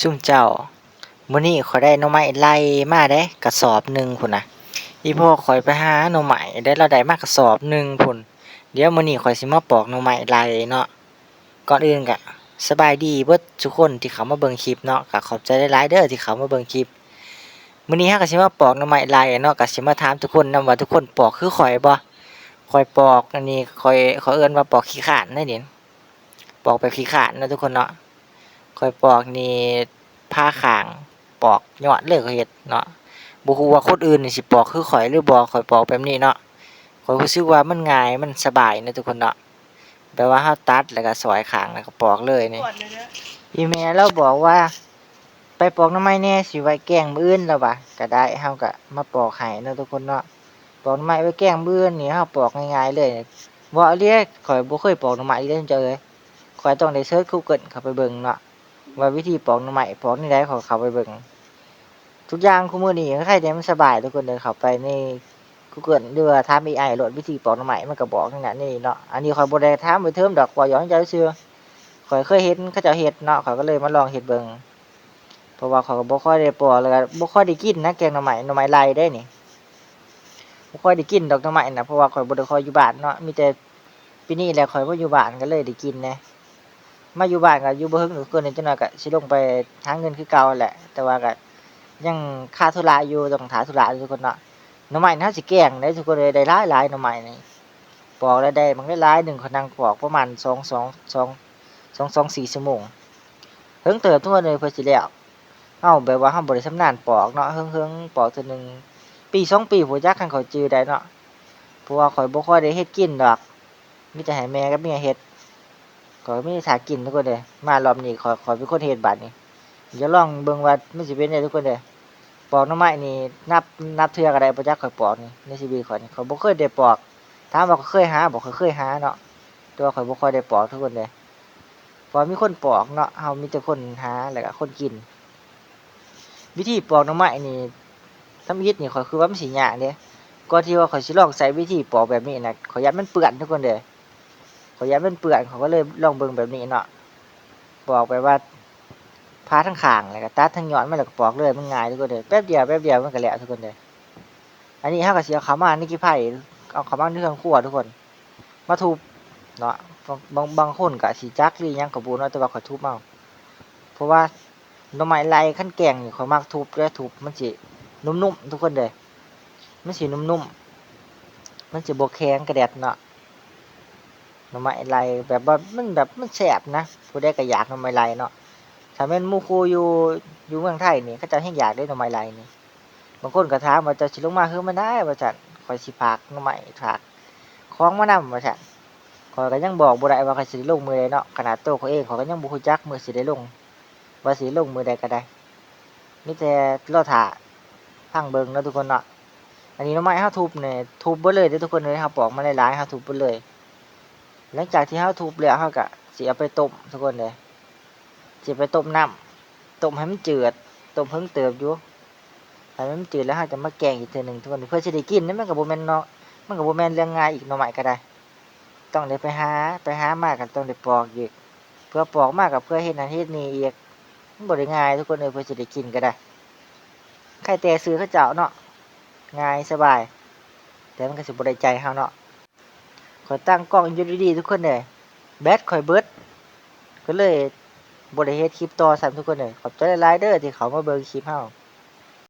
ຊຸມເຈົ້າ, ມື້ນີ້ຂ້ອຍໄດ້ໜໍ່ໄມ້ໄລ່ມາເດ້ ກະສອບໜຶ່ງພຸ້ນນະ. ອີພໍ່ຂ້ອຍໄປຫາໜໍ່ໄມ້ໄດ້ ລາວໄດ້ມາກະສອບໜຶ່ງພຸ້ນ. ດຽວມື້ນີ້ຂ້ອຍຊິມາປອກໜໍ່ໄມ້ໄລ່ເນາະ. ກ່ອນອື່ນກະສະບາຍດີເບິດທຸກຄົນທີ່ເຂົ້າມາເບິ່ງຄລິບເນາະ, ກະຂອບໃຈຫຼາຍໆເດີທີ່ເຂົ້າມາເບິ່ງຄລິບ. ມື້ນີ້ເຮົາກະຊິມາປອກໜໍ່ໄມ້ໄລ່ເນາະ, ກະຊິມາຖາມທຸກຄົນນຳວ່າທຸກຄົນປອກຄືຂ້ອຍບໍ່? ຂ້ອຍປອກອັນນີ້ ຂ້ອຍ ຂ້ອຍເອີ້ນວ່າປອກຂີ້ຄ້ານເດ້ນີ້. ປອກແບບຂີ້ຄ້ານເນາະທຸກຄົນເນາະ. ຂ້ອຍປອກນີ້ຜ່າຂ້າງ ປອກຍອດເລີຍ ຂ້ອຍເຮັດເນາະ. ບໍ່ຮູ້ວ່າຄົນອື່ນນີ້ຊິປອກຄືຂ້ອຍຫຼືບໍ່, ຂ້ອຍປອກແບບນີ້ເນາະ. ຂ້ອຍຮູ້ສຶກວ່າມັນງ່າຍ ມັນສະບາຍເນາະທຸກຄົນເນາະ, ແບບວ່າເຮົາຕັດແລ້ວກະສອຍຂ້າງແລ້ວກະປອກເລີຍນີ້. ອີ່ແມ່ລາວບອກວ່າ ໄປປອກໜໍ່ໄມ້ແດ່ ຊິໄວ້ແກງມື້ອື່ນ ລາວວ່າ. ກະໄດ້ ເຮົາກະມາປອກໃຫ້ເນາະທຸກຄົນເນາະ. ປອກໜໍ່ໄມ້ໄວ້ແກງມື້ອື່ນນີ້ ເຮົາປອກງ່າຍໆເລີຍ. ເວົ້າອີ່ຫຼີ ຂ້ອຍບໍ່ເຄີຍປອກໜໍ່ໄມ້ເລີຍເຈົ້າເອີຍ. ຂ້ອຍຕ້ອງໄດ້ເສີດ Google ເຂົ້າໄປເບິ່ງເນາະ ວ່າວິທີປອກໜໍ່ໄມ້ປອກແນວໃດ ຂ້ອຍເຂົ້າໄປເບິ່ງ. ທຸກຢ່າງຄູ່ມື້ນີ້ໃຜແດ່ມັນສະບາຍທຸກຄົນເດີ, ເຂົ້າໄປໃນ Google ຫຼືວ່າຖາມ ເອໄອ ໂລດ ວິທີປອກໜໍ່ໄມ້ ມັນກະບອກແນວນັ້ນແນວນີ້ເນາະ. ອັນນີ້ຂ້ອຍບໍ່ໄດ້ຖາມໄປເທີມດອກ, ເວົ້າຫຍອກເຈົ້າຊື່. ຂ້ອຍເຄີຍເຫັນເຂົາເຈົ້າເຮັດເນາະ, ຂ້ອຍກະເລີຍມາລອງເຮັດເບິ່ງ. ເພາະວ່າຂ້ອຍກະບໍ່ຄ່ອຍໄດ້ປອກ ແລ້ວກະບໍ່ຄ່ອຍໄດ້ກິນນະ ແກງໜໍ່ໄມ້, ໜໍ່ໄມ້ໄລ່ເດ້ນີ້. ບໍ່ຄ່ອຍໄດ້ກິນດອກໜໍ່ໄມ້ນະ, ເພາະວ່າຂ້ອຍບໍ່ໄດ້ຄ່ອຍຢູ່ບ້ານເນາະ, ມີແຕ່ປີນີ້ແຫຼະຂ້ອຍມາຢູ່ບ້ານກະເລີຍໄດ້ກິນແດ່. ມາຢູ່ບ້ານກະຢູ່ບໍ່ເຖິງທຸກຄົນ, ຈັກໜ້ອຍກະຊິລົງໄປຫາເງິນຄືເກົ່າແຫຼະ, ແຕ່ວ່າກະຍັງຄາທຸລະຢູ່, ຕ້ອງຖ້າທຸລະຢູ່ທຸກຄົນເນາະ. ໜໍ່ໄມ້ນີ້ເຮົາຊິແກງໄດ້ທຸກຄົນເອີຍ, ໄດ້ຫຼາຍໆໜໍ່ໄມ້ນີ້. ປອກແລ້ວໄດ້ບັກຫຼາຍໆໜຶ່ງ, ຂ້ອຍນັ່ງປອກປະມານສອງ ສອງ ສອງ ສອງ ສອງ ສີ່ຊົ່ວໂມງ. ເຖິງເຕີບທຸກຄົນເອີຍ ເພື່ອຊິແລ້ວ. ເຮົາແບບວ່າເຮົາບໍ່ໄດ້ຊຳນານປອກເນາະ, ເຫິງໆ ປອກເທື່ອໜຶ່ງ ປີສອງປີພຸ້ນຈັກ ຄັນຂ້ອຍຈື່ໄດ້ເນາະ. ເພາະວ່າຂ້ອຍບໍ່ຄ່ອຍໄດ້ເຮັດກິນດອກ, ມີແຕ່ໃຫ້ແມ່ກັບເມຍເຮັດ. ຂ້ອຍມີແຕ່ຖ້າກິນທຸກຄົນເອີຍ. ມາລອບນີ້ຂ້ອຍ ຂ້ອຍເປັນຄົນເຮັດບາດນີ້. ຢ່າລອງເບິ່ງວ່າມັນຊິເປັນແນວໃດທຸກຄົນເອີຍ. ປອກໜໍ່ໄມ້ນີ້ນັບ ນັບເທື່ອກະໄດ້ບໍ່ຈັກ ຂ້ອຍປອກນີ້ ໃນຊີວິດຂ້ອຍນີ້ ຂ້ອຍບໍ່ເຄີຍໄດ້ປອກ. ຖາມວ່າຂ້ອຍເຄີຍຫາບໍ່? ຂ້ອຍເຄີຍຫາເນາະ, ແຕ່ວ່າຂ້ອຍບໍ່ຄ່ອຍໄດ້ປອກທຸກຄົນເອີຍ. ເພາະວ່າມີຄົນປອກເນາະ, ເຮົາມີແຕ່ຄົນຫາ ແລ້ວກະຄົນກິນ. ວິທີປອກໜໍ່ໄມ້ນີ້ ທຳອິດນີ້ຂ້ອຍຄືວ່າມັນຊິຍາກເດ້. ກ່ອນທີ່ວ່າຂ້ອຍຊິລອງໃຊ້ວິທີປອກແບບນີ້ນະ ຂ້ອຍຢ້ານມັນເປື້ອນທຸກຄົນເດີ. ຂ້ອຍຢ້ານມັນເປື້ອນ ຂ້ອຍກະເລີຍລອງເບິ່ງແບບນີ້ເນາະ. ປອກແບບວ່າຜ່າທາງຂ້າງ ແລ້ວກະຕັດທາງຍອດມັນ ແລ້ວກະປອກເລີຍ, ມັນງ່າຍທຸກຄົນເດີ. ແປັບດຽວ ແປັບດຽວມັນກະແລ້ວທຸກຄົນເດີ. ອັນນີ້ເຮົາກະຊິເອົາເຂົ້າມາໃນກີ້ໄຜ່ ເອົາເຂົ້າມາໃນເຮືອນຄົວທຸກຄົນ. ມາທຸບເນາະ, ບາງ ບາງຄົນກະຊິຈັກຫຼືຫຍັງກະບໍ່ຮູ້ເນາະ, ແຕ່ວ່າຂ້ອຍທຸບເອົາ. ເພາະວ່າໜໍ່ໄມ້ໄລ່ຄັນແກງນີ້ ຂ້ອຍມັກທຸບເດີ, ທຸບມັນຊິນຸ້ມໆທຸກຄົນເດີ. ມັນຊິນຸ້ມໆ ມັນຊິບໍ່ແຂງກະແດດເນາະ. ໜໍ່ໄມ້ໄລ່ແບບວ່າມັນແບບມັນແຊບນະ, ຜູ້ໃດກະຢາກໜໍ່ໄມ້ໄລ່ເນາະ. ຖ້າແມ່ນໝູ່ຄູ່ຢູ່ ຢູ່ເມືອງໄທນີ້ ເຂົາເຈົ້າແຮ່ງຢາກເດ້ໜໍ່ໄມ້ໄລ່ນີ້. ບາງຄົນກະຖາມວ່າ ເຈົ້າຊິລົງມາເຮືອນມື້ໃດ ວ່າຊັ້ນ, ຂ້ອຍຊິຝາກໜໍ່ໄມ້ ຝາກຂອງມານຳ ວ່າຊັ້ນ. ຂ້ອຍກະຍັງບອກບໍ່ໄດ້ວ່າຂ້ອຍຊິໄດ້ລົງມື້ໃດເນາະ, ຂະໜາດໂຕຂ້ອຍເອງ ຂ້ອຍກະຍັງບໍ່ຮູ້ຈັກມື້ຊິໄດ້ລົງ ວ່າຊິໄດ້ລົງມື້ໃດກະໄດ້. ມີແຕ່ລໍຖ້າຟັງເບິ່ງເນາະທຸກຄົນເນາະ. ອັນນີ້ໜໍ່ໄມ້ເຮົາທຸບນີ້ ທຸບເບິດເລີຍເດີທຸກຄົນເອີຍ, ເຮົາປອກມາຫຼາຍໆ ເຮົາທຸບເບິດເລີຍ. ຫຼັງຈາກທີ່ເຮົາທຸບແລ້ວ ເຮົາກະຊິເອົາໄປຕົ້ມທຸກຄົນເດີ. ຊິໄປຕົ້ມນ້ຳ ຕົ້ມໃຫ້ມັນຈືດ ຕົ້ມເຫິງເຕີບຢູ່ ໃຫ້ມັນຈືດແລ້ວເຮົາຈະມາແກງອີກເທື່ອໜຶ່ງທຸກຄົນ ເພື່ອຊິໄດ້ກິນ. ມັນກະບໍ່ແມ່ນເນາະ ມັນກະບໍ່ແມ່ນເລື່ອງງ່າຍອີກ ໜໍ່ໄມ້ກະໄດ້ ຕ້ອງໄດ້ໄປຫາ ໄປຫາມາກະຕ້ອງໄດ້ປອກອີກ ເພື່ອປອກມາກະເພື່ອເຮັດນັ້ນເຮັດນີ້ອີກ. ມັນບໍ່ໄດ້ງ່າຍທຸກຄົນເອີຍ ເພື່ອຊິໄດ້ກິນກະໄດ້. ໄຄແຕ່ຊື່ເຂົາເຈົ້າເນາະ ງ່າຍສະບາຍ ແຕ່ມັນກະຊິບໍ່ໄດ້ໃຈເຮົາເນາະ. ຂ້ອຍຕັ້ງກ້ອງຢູ່ດີໆທຸກຄົນເອີຍ ແບັດຂ້ອຍເບິດ ກະເລີຍບໍ່ໄດ້ເຮັດຄລິບຕໍ່ຊ້ຳທຸກຄົນເອີຍ. ຂອບໃຈຫຼາຍໆເດີທີ່ເຂົ້າມາເບິ່ງຄລິບເຮົາ.